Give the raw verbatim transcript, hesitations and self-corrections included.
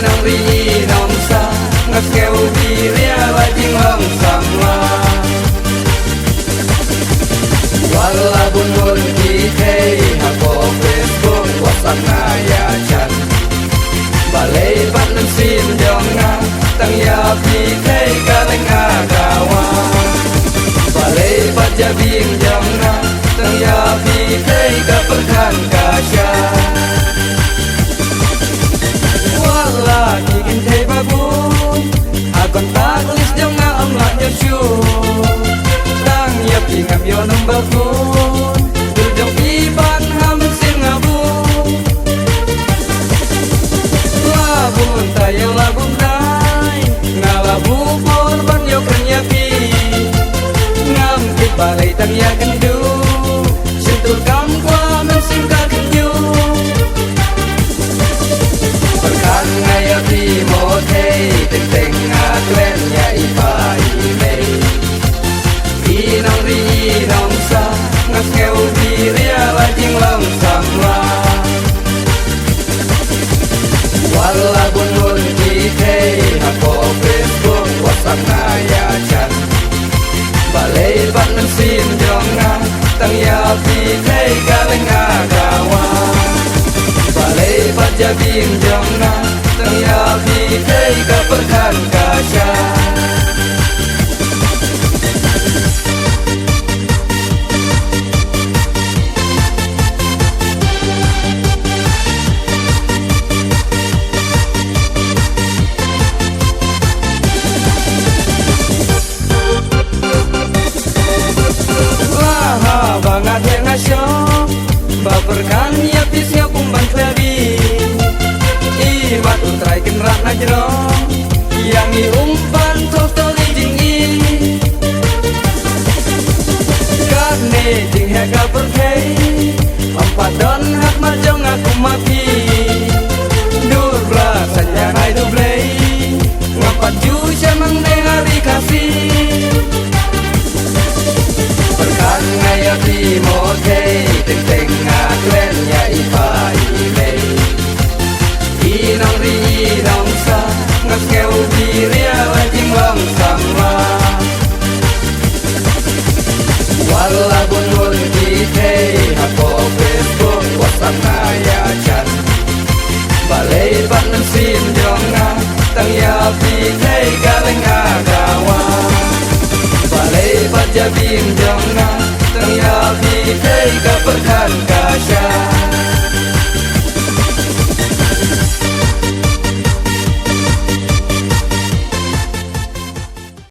Nongri nongsa, nga sngew biria la jinglong samla. Wat la bun bun ki thei hapoh Facebook, WhatsApp nga ïa chat. Balei pat mynsiem jong nga, tang ïa phi thei ka lynga ka wan. Balei pat jabieng jong nga, tang ïa phi thei ka pyrkhat ka sha. Wat la ki kynthei ba bun ha contact list jong nga, ym lah ïoh shuh. Tang ïa phi ngam ïoh number phone, dur jong phi ban ha mynsiem nga bun. La bun taïew la bun dai, nga la buh por ban ïoh kren ïa phi. Ngam tip balei tang ïa kynduh, shyntur kam kwah mynsiem ka khynñiuh. Pyrkhat nga ïa phi mo thei, teng teng nga kren ïa i pa i mei. I nongri i nongsa, nga sngew biria la jinglong samla. Wat la bun bun ki thei hapoh Facebook, WhatsApp nga ïa chat. Balei pat mynsiem jong nga, tang ïa phi thei ka lynga ka wan. Balei pat jabieng jong nga, tang ïa phi thei ka pyrkhat ka sha. Wa ha ba nga theh nga shong, ba pyrkhat ïa phi sngap um ban khleh bha. I wat U Trai kynrad na jrong, ïa ngi um ban thoh story jingim. Katne jingheh ka pyrthei, ym pat don ha khmat jong nga kum ma phi. Dur bla saiñ ïa nai du Blei, ngam pat ju shem hangne ha ri Khasi. Pyrkhat nga ïa phi mo thei, teng teng nga kren ïa i pa i mei. I nongri i nongsa, nga sngew biria la jinglong samla. Wat la bun bun ki thei hapoh Facebook, WhatsApp nga ïa chat. Balei pat mynsiem jong nga, tang ïa phi thei ka lynga ka wan. Balei pat jabieng jong nga, tang ïa phi thei ka pyrkhat ka sha.